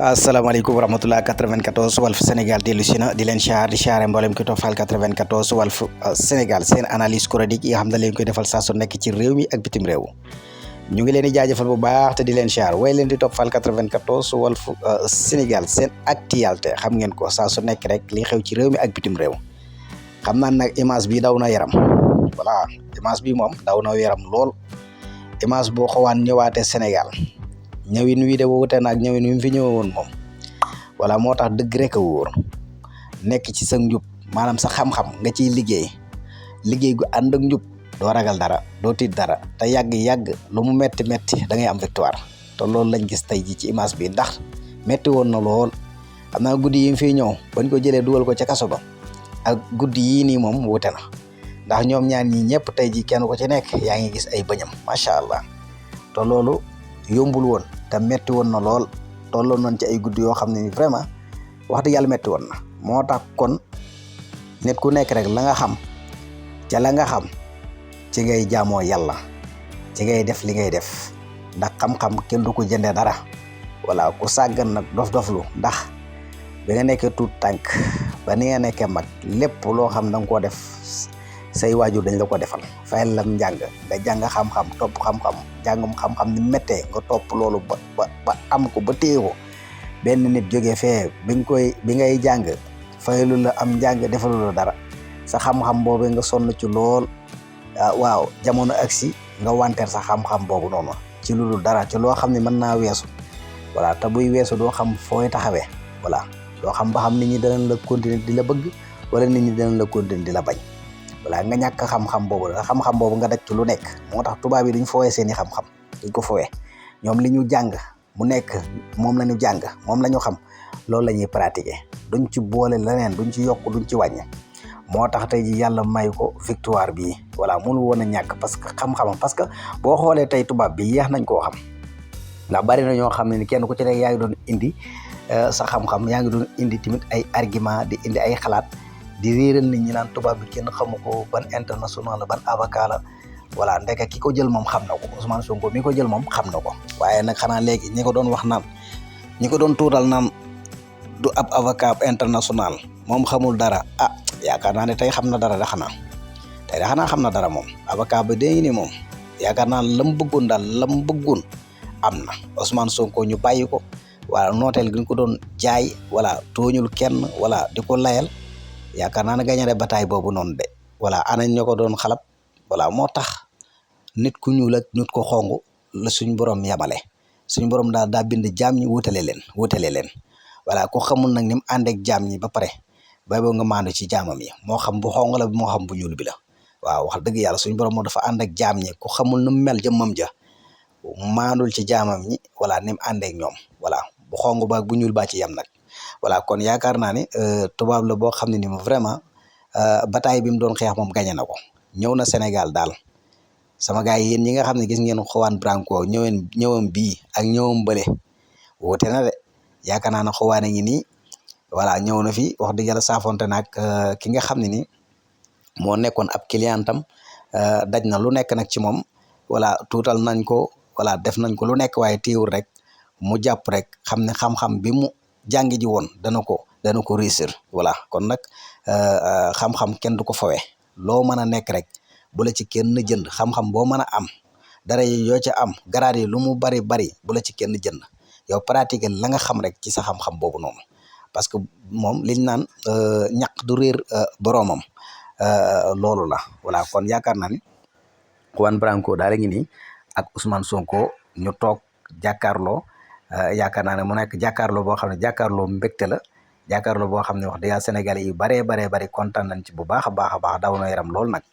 asalaamaaleykum wa rahmatulah 94 Walf Sénégal dellu si na di leen siyaar di siyaare mboolem ki toppal 94 Walf Sénégal seen analyse chronique yi nga xam ne leen koy defal saa su nekk ci réew mi ak bitim réew ñu ngi leen di jaajëfal bu baax te di leen siyaar way leen di toppal 94 Walf Sénégal seen actualité xam ngeen ko saa su nekk rek li xew ci réew mi ak bitim réew xam naa nag image bi daw na yaram voilà image bi moom daw na yaram lool image boo xawaan ñëwaatee Sénégal. ñëwin wi de wuute na ak ñëwin wi mu fi ñëwoon moom wala moo tax dëgg rek a wóor nekk ci sa njub maanaam sa xam-xam nga ciy liggéey gu ànd ak njub doo ragal dara doo tiit dara te yàgg lu mu metti da ngay am victoire te loolu lañ gis tey ji ci image bi ndax metti woon na lool xam naa guddi yi mu fiy ñëw bañ ko jëlee dugal ko ca kaso ba ak guddi yii nii moom wuute na ndax ñoom ñaar ñi ñëpp tey ji kenn ko ci nekk yaa ngi gis ay bëñam macha allah te loolu yombul woon te metti woon na lool tolloon nañ ci ay guddi yoo xam ne ni vraiment wax dëgg yàlla metti woon na moo tax kon nit ku nekk rek la nga xam ca la nga xam ci ngay jaamoo yàlla ci ngay def li ngay def ndax xam-xam kenn du ko jëndee dara voilà ku sàggan nag dof-doflu ndax bi nga nekkee tuut tànk ba ni nga nekkee mag lépp loo xam da nga koo def say waajur dañ la ko defal fayal lam njàng nga jàng xam-xam topp xam-xam jàngum xam-xam ni méttee nga topp loolu ba am ko ba téye ko benn nit jógee fee bi ngay jàng fayalu la am njàng defalu la dara sa xam-xam boobu nga sonn ci lool waaw jamono agsi nga wanteer sa xam-xam boobu noonu ci lu dul dara ci loo xam ne mën naa weesu voilà te buy weesu doo xam fooy taxawee voilà doo xam ba xam nit ñi danañ la continuer di la bëgg wala nit ñi danañ la continuer di la bañ voilà nga ñàkk xam-xam boobu la xam-xam boobu nga daj ci lu nekk moo tax tubaab yi duñ fooyee seeni xam-xam duñ ko fooyee ñoom li ñu jàng mu nekk moom la ñu jàng moom la ñu xam loolu la ñuy pratiquer duñ ci boole leneen duñ ci yokk duñ ci wàññi moo tax tey ji yàlla may ko victoire bii voilà mënu woon a ñàkk parce que xam-xamam parce que boo xoolee tey tubaab bi yeex nañ koo xam ndax bari na ñoo xam ne ni kenn ku ci nekk yaa ngi doon indi sa xam-xam yaa ngi doon indi tamit ay argument di indi ay xalaat di réeral nit ñi naan tubaab bi kenn xamu ko ban international la ban avocat la voilà ndeke ki ko jël moom xam na ko Ousmane Sonko mi ko jël moom xam na ko waaye nag xanaa léegi ñi ko doon wax naan ñi ko doon tuutal naan du ab avocat international moom xamul dara yaakaar naa ne tey xam na dara da xanaa tey da xanaa xam na dara moom avocat ba dee ni moom yaakaar naa lam bëggoon daal lam bëggoon am na Ousmane Sonko ñu bàyyi ko wala nooteel gi ñu ko doon jaay wala tooñul kenn wala di ko layal yaakaar naa ne gañe de bataille boobu noonu de voilà anañ ñoo ko doon xalab voilà moo tax nit ku ñuul ak nit ko xong la suñ borom yabale suñ borom daa bind jaam ñi wutale leen voilà ko xamul nag ni mu ànd ak jaam ñi ba pare bay boo nga maandu ci jaamam yi moo xam bu xong la moo xam bu ñuul bi la waaw wax dëgg yàlla suñ borom moo dafa ànd ak jaam ñi ku xamul nu mu mel jëmmam ja maandul ci jaamam ñi voilà ni mu ànd ak ñoom voilà bu xong ba bu ñuul baa ci yem nag voilà kon yaakaar naa ne tubaab la boo xam ne ni moom vraiment bataille bi mu doon xeex moom gañe na ko ñëw na Sénégal daal sama gars yi yéen ñi nga xam ne gis ngeen Juan Branco ñëwam bii ak ñëwam bële woote na de yaakaar naa ne Juan a ngi nii voilà ñëw na fi wax dëgg yàlla saafonte nag ki nga xam ne ni moo nekkoon ab clientam daj na lu nekk nag ci moom voilà tuutal nañ ko voilà def nañ ko lu nekk waaye téewul rek mu jàpp rek xam ne xam-xam bi mu jàngi ji woon dana ko réussir voilà kon nag xam-xam kenn du ko fawee loo mën a nekk rek bu la ci kenn jënd xam-xam boo mën a am dara yi yoo ca am garaat yi lu mu bari bu la ci kenn jënd yow pratiquer la nga xam rek ci sa xam-xam boobu noonu parce que moom liñ naan ñaq du réer boroomam loolu la voilà kon yaakaar naa ni Juan Branco daal ngi nii ak Ousmane Sonko ñu toog jàkkaarloo yaakaar naa ne mu nekk jàkkaarloo boo xam ne jàkkaarloo mbégte la jàkkaarloo boo xam ne wax dëgg yàlla Sénégalais yu baree kontaan nañ ci bu baax a baax daw na yaram lool nag